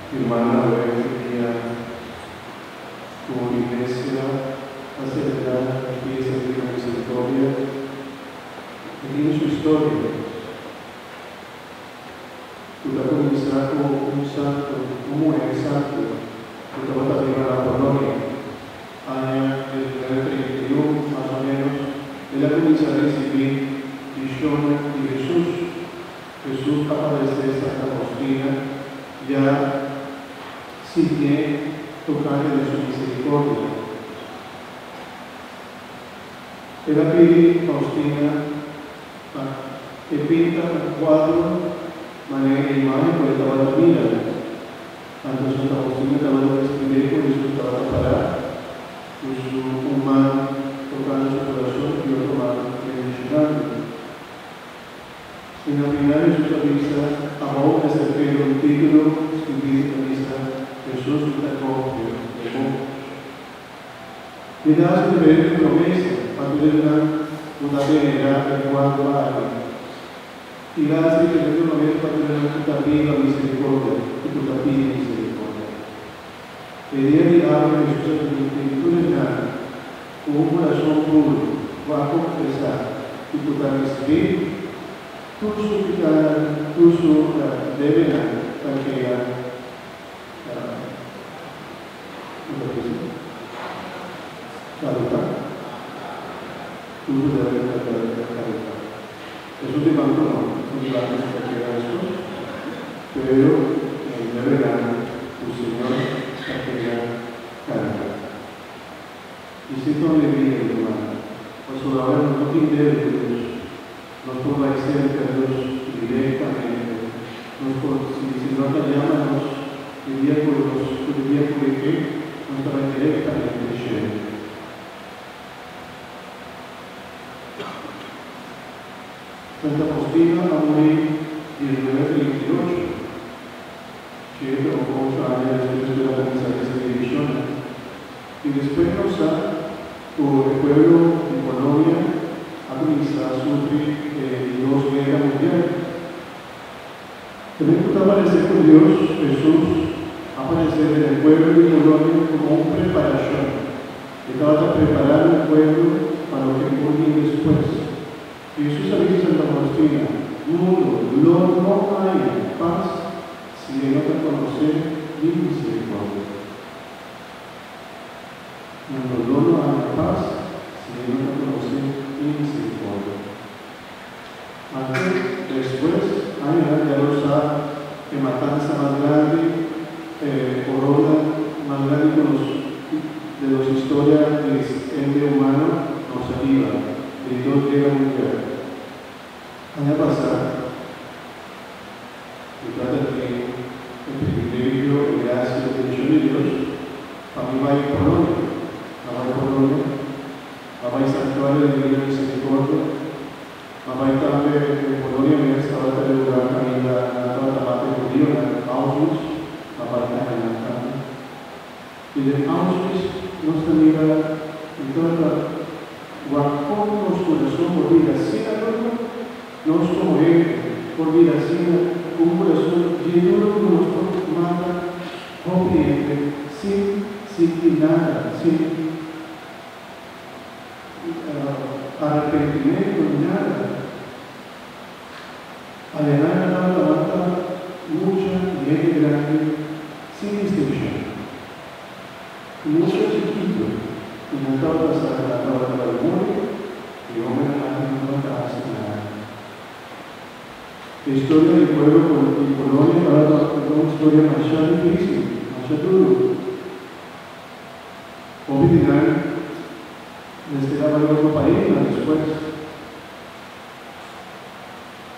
Hermana, awe e dia ku Iglesia ta selebrá e Fiesta di Divina Misericordia, e tin su historia ku ta kuminsá ku un santu, un muhé santu ku tabata biba na Polonia. Aña 1931, mas o ménos, el a kuminsá risibí vishonnan di Hesus. Hesus a paresé Santa Faustina ya siñ'é tokante di su miserikordia. El a pidi Faustina pa e pinta un kuadro manera e imágen ku e tabata mira. Anto Santa Faustina tabata deskribé ku Hesus tabata pará ku su un man tokando su kurason i otro man bendishonando. I na final Hesus a bisa, Abou mester keda un título skibí ku ta bisa, Hesus mi ta konfia den bo. Mi ta hasi diferente promesa pa tur esnan ku ta venerá e kuadro aki. I ta hasi diferente promesa pa tur esnan ku ta biba miserikordia i ku ta pidi miserikordia. E dia di awe Hesus a primintí tur esnan ku un kurason puru ku a konfesá i ku ta risibí tur su pikánan, tur su debenan ta keda, ku ta bisa? Kaduká. Tur su debenan ta keda kaduká. Esun di banko no, esun di banko si ta keda despues, pero e debenan ku Señor ta keda kaduká. I si ta un alegria, mi rumannan, pasobra awor nos no tin debe ku Dios. Nos por bai serka Dios direktamente. Nos por, si Señor ta yama nos, e dia ku nos, ku e dia ku E ke, nos ta bai direktamente shelu. Santa Faustina a muri 1938. Shete òf ocho aña despues ku el a kuminsá risibí vishonnan. I despues nos sa ku e pueblo di Polonia a kuminsá sufri e di dos guera mundial. Tambe ku ta paresé ku Dios, Hesus, a paresé den e pueblo di Polonia komo un preparashon. E tabata preparando e pueblo pa loke por bin despues. Hesus a bisa Santa Faustina, Mundo lo no haña pas si e no ta konosé mi miserikordia. Mundo lo no haña pas si e no ta konosé mi miserikordia. Anto, despues, añanan ya lo sa e matansa mas grandi, e horornan mas grandi ku nos den nos historia di hende humano nos a biba, di dos guera mundial. Aña pasá, mi tabata tin e privilegio, e grasia, e bendishon di Dios pa mi bai Polonia. A bai Polonia, a bai Santuario di Divina Misericordia, a bai tambe den Polonia mes tabata e lugar kaminda nan tabata mata e hudionan, Auschwitz, a bai añanan tambe. I den Auschwitz nos ta mira i tabata wak kon nos kurason por bira asina duru, nos komo hende por bira asina ku un kurason dje duru ku nos por mata hopi hende sin sinti nada, sin arepentimentu ni nada. Adenan nan tabata mata mucha i hende grandi sin distinshon. Mucha chikitu i nan tabata sa ku nan tabata bai muri i homennan aki no tabata hasi nada. E historia di pueblo di Polonia tabata un historia masha difisil, masha duru. Hopi di nan mester a bai otro paisnan despues.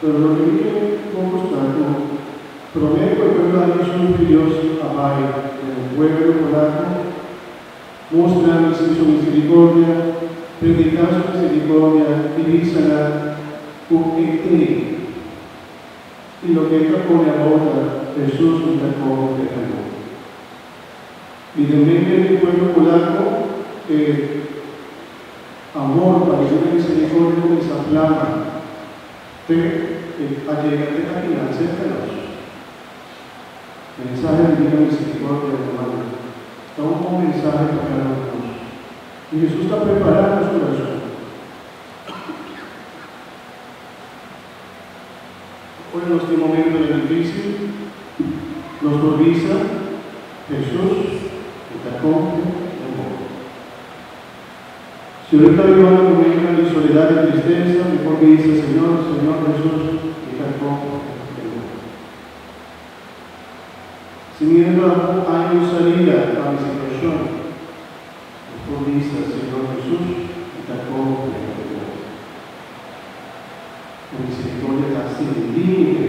Pero loke mi ke focus ta ku prome ku e pueblo aki sufri Dios a bai den e pueblo polaco, mustra mi su misericordia, predica su misericordia i bisa nan ku e tei. I loke e ta pone abou ta Jesus mi ta kohe den e bo. I den medio di pueblo polaco e. Amor pa Divina Misericordia cuminsa plama te e a yega te akinan cerca nos. Mensahe Divina Misericordia, rumannan, ta un bon mensahe pa kada un di nos. I Hesus ta prepará nos kurason. Ora nos tin momentonan difísil, nos por bisa, Hesus, mi ta konfia den bo. Si ora ta biba na momentonan di soledat i tristesa, mi por bisa, Señor, Señor Hesus, mi ta konfia den bo. Si mi no ta haña un salida pa mi situashon, mi por bisa, Señor Hesus, mi ta konfia den bo. Bo misericordia ta sin límite.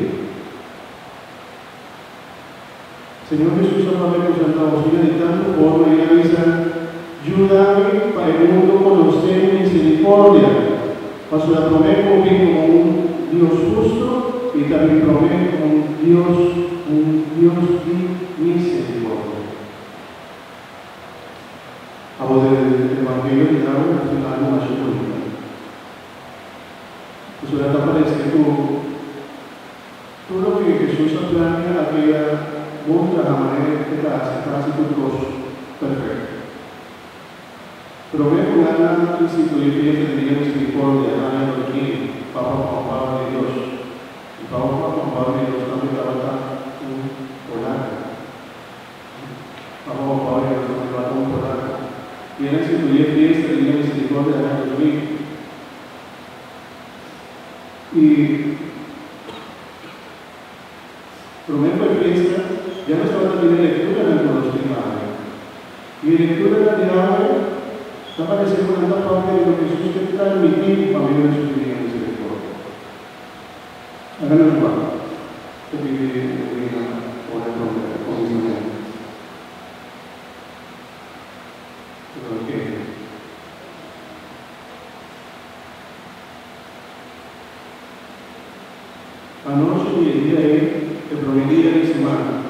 Señor Hesus a papia ku Santa Faustina di tantu forma i a bisa, Yuda mi pa e mundu konosé mi misericordia, pasobra promé ku bo bin komo un Dios hustu i ta bin promé komo un Dios, un Dios di misericordia. Abo den Evangelio di awe nos tin algu masha bunita. Pasobra ta parece cu tur loke Jesus a planea a keda bon traha manera e ta haci casi tur cos perfecto. Prome cu nan a institui fiesta di Dia Misericordia aña 2000, Papa Juan Pablo di Dos, y Papa Juan Pablo di Dos tambe tabata un polaco. Papa Juan Pablo di Dos tambe tabata un polaco. Y el a institui e fiesta di Dia Misericordia aña 2000. I promé ku e fiesta, ya nos tabata bini lekturanan ku nos tin awe. I e lekturanan di awe ta paresé ku nan ta papia di loke Hesus ke transmití pa medio di su Divina Misericordia. Laga nos wak hopi di Divina ora promé kuminsamentu. Evangelio. Anochi di e dia ei, e promé dia di siman.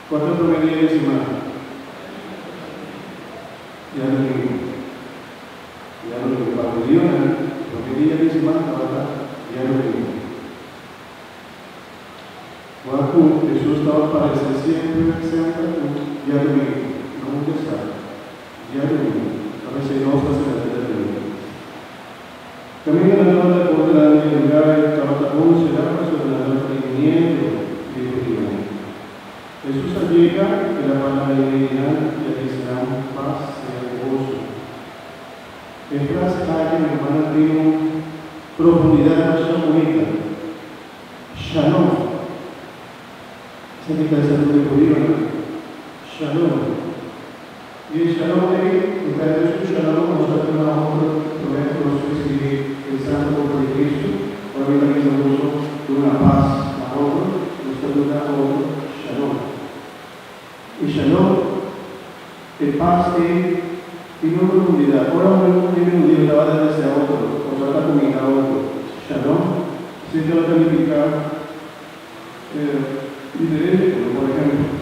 Kua ta e promé dia di siman? Diadomingu. Diadomingu. Pa hudionan, promé dia di siman tabata diadomingu. Wak ku Hesus tabata paresé siempre, semper un diadomingu, no un diasabra. Diadomingu. Ta p'esei nos ta selebrá diadomingu. Kaminda nan tabata kontra nan den lugar ei tabata bon será pasobra nan tabata tin miedu di e hudionan. Hesus a yega, el a para meimei di nan i a bisa nan, Pas sea ku boso. E frase aki, mi rumannan, tin un profundidat masha bunita. Shalom. Esaki ta e saludo di hudionan. Shalom. I e shalom ei, ku ta e mesun shalom ku nos ta duna otro promé ku nos risibí e Santo Korpo di Kristu, ora mi ta bisa boso duna pas na otro, nos ta duna otro shalom. E shalom, e pas ei, tin un profundidat. Ora un hende hudiu tabata deseá otro, o tabata kuminda otro shalom, esei tabata nifiká diferente kosa. Por ehèmpel.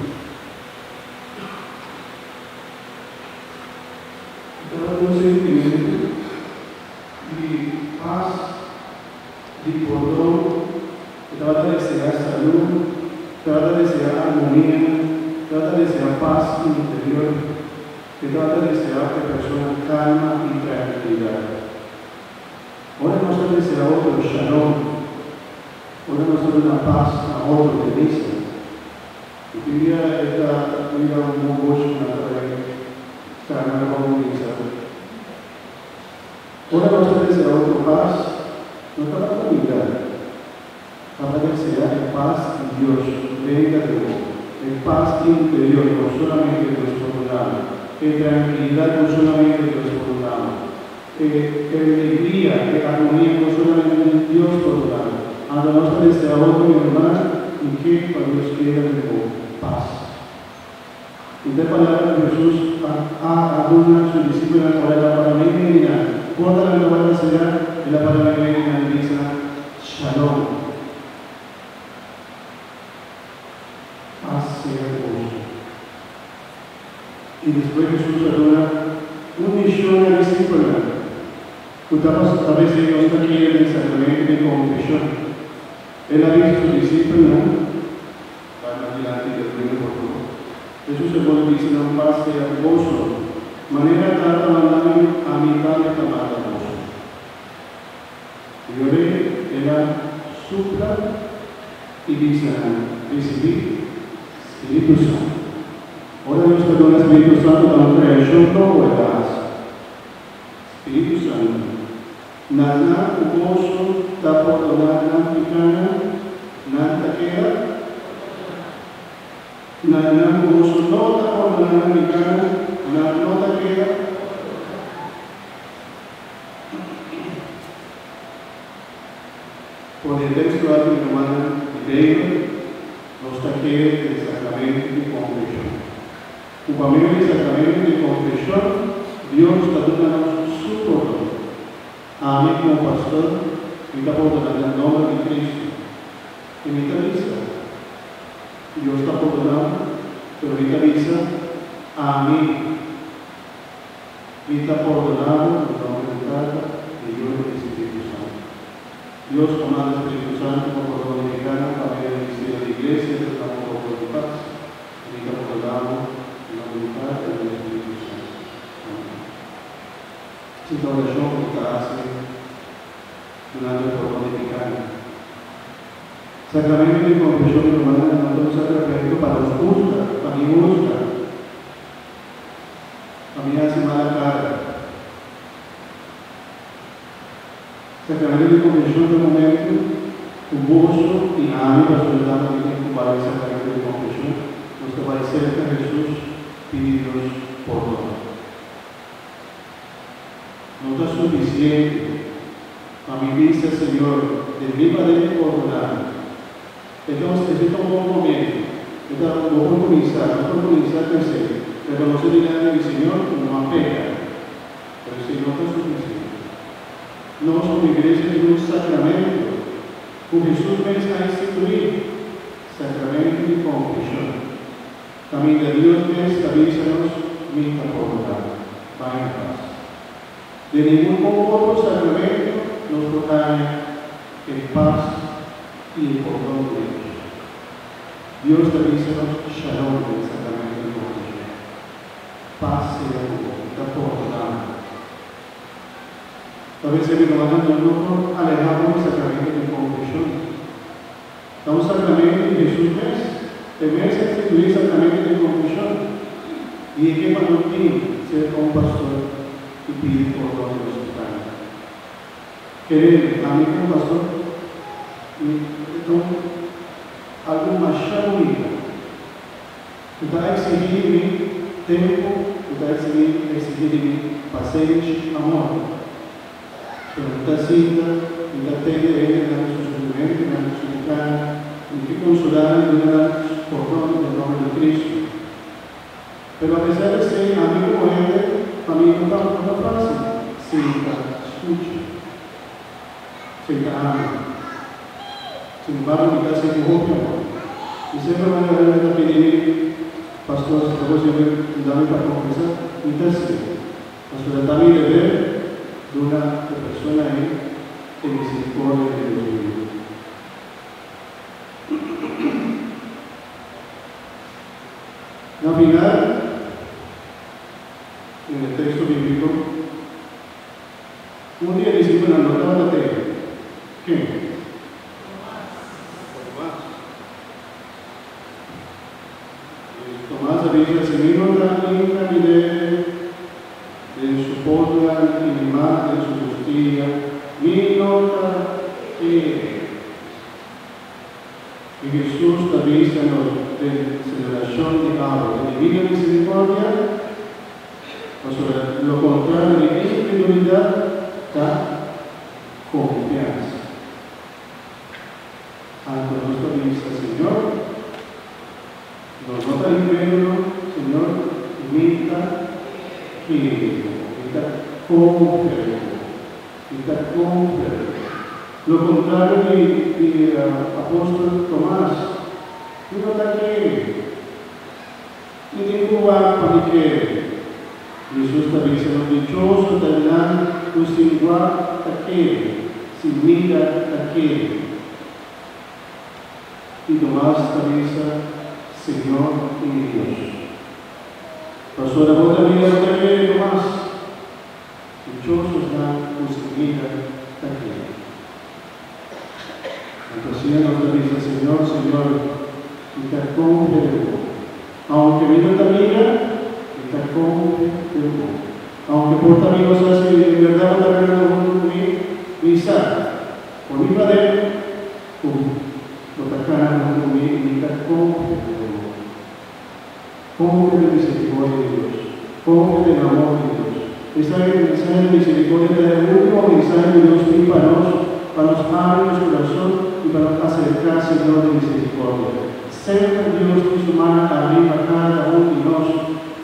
Tabata un sentimentu di pas, di pordon, e tabata deseá salú, tabata deseá armonia, tabata deseá pas interior, e tabata deseá pa e persona kalma i trankilidat. Ora nos ta deseá otro shalom, ora nos ta duna pas na otro den misa, I tin dia e ta mira un bon boshi ku nan ta bai karga na bon misa. Ora nos ta deseá otro pas, no ta pa kuminda, ta pa deseá e pas di Dios venga den bo, e pas interior ku solamente Dios por duna bo, e trankilidat ku solamente Dios por duna bo, e alegria, e armonia ku solamente Dios por duna bo. Anto nos ta deseá otro mi ruman i ke pa Dios keda den bo pas. I ta e palabra ku Hesus a a duna su disipelnan ora el a para meimei di nan. Portanan tabata será, el a para meimei di nan i bisa, Shalom. Pas sea ku boso. I despues Hesus a duna un mishon na disipelnan, ku ta ta p'esei nos ta kere den sakramento di konfeshon. El a bisa su disipelnan, Bai mas dilanti del reino. Hesus a bolbe bisa nan, Pas sea ku boso. Manera Tata a manda mi, ami tambe ta manda boso. I ora el a supla i bisa nan, Risibí Spiritu Santu. Ora Dios ta duna Spiritu Santu ta un kreashon nobo e ta hasi. Spiritu Santu. Na nan ku boso ta pordoná nan pikánan, nan ta keda pordoná. Na nan ku boso no ta pordoná nan pikánan, nan no ta keda pordoná. For di e teksto aki, mi rumannan di Beibel, nos ta kere den sakramentu di konfeshon. Ku pa medio di sakramentu di konfeshon, Dios ta duna nos Su pordon. Ami komo pastor, mi ta pordoná den nòmber di Kristu. I mi ta bisa, Dios ta pordoná bo, pero mi ta bisa, Ami, mi ta pordoná bo den nòmber di Tata, di Yu i di Spiritu Santu. Dios a manda Spiritu Santu pa pordona di pikánan pa medio di misterio di Iglesia, ta duna bo pordon di pas. Mi ta pordona bo den nomber di Tata i di Spiritu Santu. Amen. Esei ta orashon ku mi ta hasi dunando e pordon di pikánan. Sakramento di konfeshon mi rumannan no ta un sakramento pa nos husga, pa mi husga, pa mi hasi mala kara. Sacramento di Confesion ta un momento cu boso y ami, pasobra ta mi tin cu bai Sacramento di Confesion, nos ta bai cerca Jesus pidi Dios pordon. No ta suficiente pa mi bisa Señor den mi paden pordona mi. Entonces esey ta un bon momento. E ta bo por cuminsa, nos por cuminsa cu esey, reconoce dilanti di Señor cu no a peca. Pero esei no ta sufisiente. Nos komo iglesia tin un sakramento ku Hesus mes a instituí, sakramento di konfeshon. Kaminda Dios mes ta bisa nos, Mi ta pordoná. Bai na pas. Den ningun otro sakramento nos por haña e pas i e pordon di Dios. Dios ta bisa nos shalom den sakramento di konfeshon. Pas sea ku bo, mi ta pordoná bo. Ta mester mi rumannan, nos no por alehá for di sakramento di konfeshon. Ta un sakramento di Hesus mes. E mes a instituí sakramento di konfeshon. I e ke pa nos bin serka un pastor i pidi pordon di nos pikánan. Kere ami komo pastor, mi ta un algu masha bunita. Ku ta eksigí di mi tempu, ku ta eksigí eksigí di mi pasenshi, amor. Pero mi ta sinta, mi ta tende e hendenan su sufrimentunan, su pikánan, mi ke konsolá nan i duna nan pordon den nòmber di Kristu. Pero apesar di esei, ami komo hende, pa mi no ta no ta fásil sinta skucha. Sinta ami. Sin embargo, mi ta hasi ku hopi amor. Mi semper manera hende ta pidi mi, Pastor, si ta posibel, yuda mi pa konfesá. Mi ta hasié. Pasobra ta mi deber duna e persona ei e misericordia di Dios bibu. Na final, den e teksto bíbliko, Un di e disipelnan no tabata tei. Ken? Tomas. Tomas a bisa, Si mi no ta hinka mi dede den su potnan i mi man den su kustia, mi no ta kere. I Hesus ta bisa nos den selebrashon di Awe di Divina Misericordia, Pasobra lo kontrario di inkredulidat ta konfiansa. Anto nos ta bisa, Señor, nos no ta inkrédulo, Señor, mi ta kere den bo, mi ta konfia den bo, mi ta konfia den bo. Lo kontrario di di apòstel Tomas, mi no ta kere. Mi tin ku wak pa mi kere. Jesus ta bisa nos dichoso ta nan ku sin wak ta kere, sin mira ta kere. I Tomas ta bisa, Señor i mi Dios. Pasobra bo ta mira bo ta kere ku mas. Dichoso esnan ku si mira ta kere. Anto asina nos ta bisa, Señor, Señor, mi ta konfia den bo. Aunke mi no ta mira, mi ta konfia den bo. Aunke por ta mi no sa si en bèrdat bo ta bèrdat huntu ku mi, mi sa, por mi paden, ku bo ta kana huntu ku mi i mi ta konfia den bo. Konfia den misericordia di Dios. Konfia den amor di Dios. Esaki e mensahe di misericordia ta e ultimo mensahe ku Dios tin pa nos, pa nos abri nos kurason i pa nos aserká Señor di misericordia. Semper Dios tin su man abrí pa kada un di nos.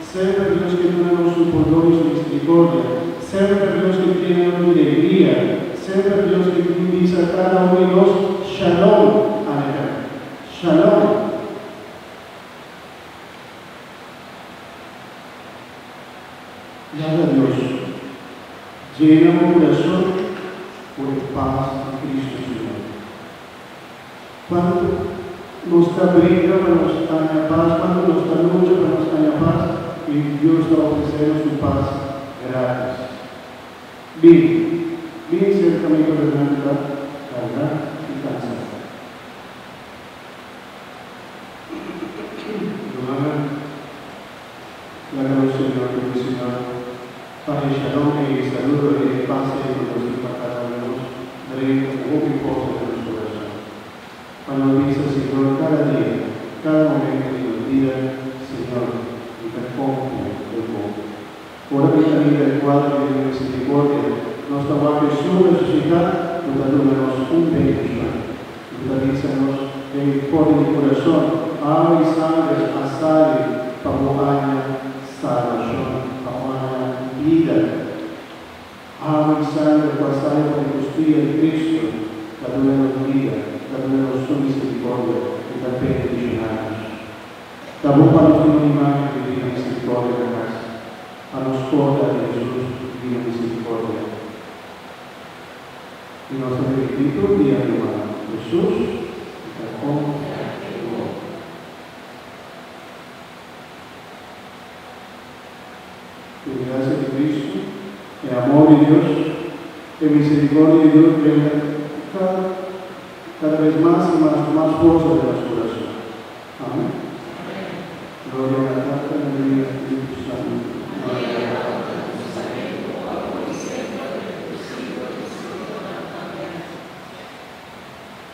Semper Dios ke duna nos su pordon i su misericordia. Semper Dios ke tiene nos di legria. Semper Dios ke tin bisa kada un di nos, Shalom, Alekan. Shalom. Laga Dios llena bo kurason ku e pas di Kristu Señor. Kuantu nos ta bringa pa nos haña pas, kuantu nos ta lucha pa nos haña pas, i Dios ta ofresé nos su pas gratis. Bin, bin serka mi tur esnan ku ta kargá i kansá. Rumannan, laga nos Señor bendicioná pa e shalom ei, e saludo ei, e pas ei ku Dios tin pa kada un di nos drenta ku hopi forsa den nos kurason. Pa nos bisa Señor kada dia, kada momento di nos bida, Señor, mi ta konfia den Bo. Ora mi ta mira e kuadro di e misericordia, nos ta wak Hesus resusitá ku ta duna nos un bendishon. I ku ta bisa nos den e for di mi kurason, Awa i sangre a sali pa bo haña salbashon, pa bo haña bida. Awa i sangre ku a sali for di kustria di Kristu ta duna nos bida, ta duna nos su misericordia i ta bendishoná nos. Ta bon pa nos tin un imágen di Divina Misericordia na kas, pa nos korda di Hesus Divina Misericordia. I nos ta ripití tur dia riba Hesus i ta konfia den bo. Ku e grasia di Kristu, e amor di Dios, e misericordia di Dios brinda kada kada bes mas i mas ku mas forsa den nos kurason. Amen. Gloria na Tata, na Yu i na Spiritu Santu. Amen.